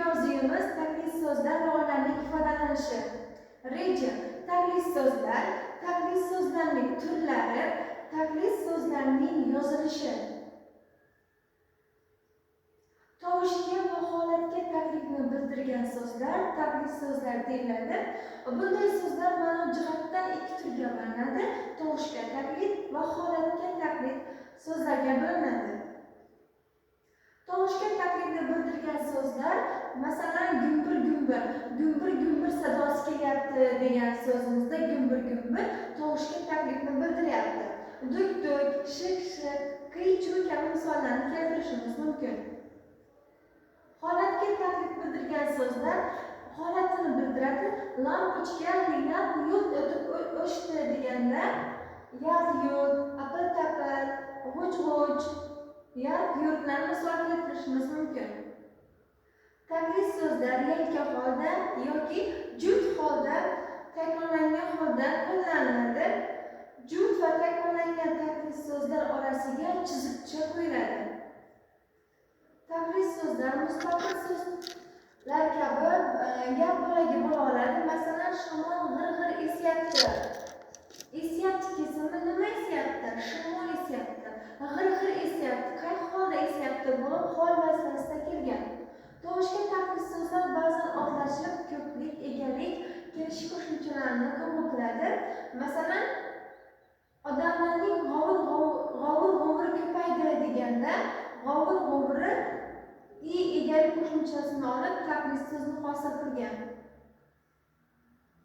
mavzuyimiz taklif so'zlar va ularning ifodalanishi. Reja: taklif so'zlar, taklif so'zlarning turlari, taklif so'zlarning yozilishi. Tovushga va holatga taklifni bildirgan so'zlar taklif so'zlar deyiladi. Bunday so'zlar ma'no jihatdan ikki turga bo'linadi: tovushga taklif va holatga taklif so'zlarga bo'linadi. Tovushga taklifni bildirgan so'zlar, masalan, gumbir-gumbir, gumbir-gumbir sadosi kelyapti degan so'zimizda gumbir-gumbir tovushga taklifni bildiryapti. Duk-duk, shik-shik, qiy-chuv kabi misollarni keltirishimiz mumkin. Holatga taklif bildirgan so'zlar holatini bildiradi. Lampochka yalt yult o'tib o'chdi deganda yalt-yult, apil-tapil, g'uj-g'uj, yalt-yultlarni misol keltirishimiz mumkin. Taklif so'zlar yakka holda yoki juft holda takrorlangan holda qo'llaniladi. Juft va takrorlangan taklif so'zlar orasiga chiziqcha qo'yiladi. Taklif so'zlar mustaqil so'zlar kabi gap bo'lagi bo'la oladi. Masalan, shamol g'ir-g'ir esyapti. Esyapti kesimi nima esyapti? Shamol esyapti. G'ir-g'ir esyapti. Qay holda esyapti? Bo'lib hol vazifasida kelgan. Tovushga taklif so'zlar ba'zan otlashib, ko'plik, egalik, kelish qo'shimchalarini qabul qiladi. Masalan, odamlarning g'ovur-g'ovuri ko'paydi deganda g'ovur-g'ovuri i egalik qo'shimchasini olib taklif so'zni hosil qilgan.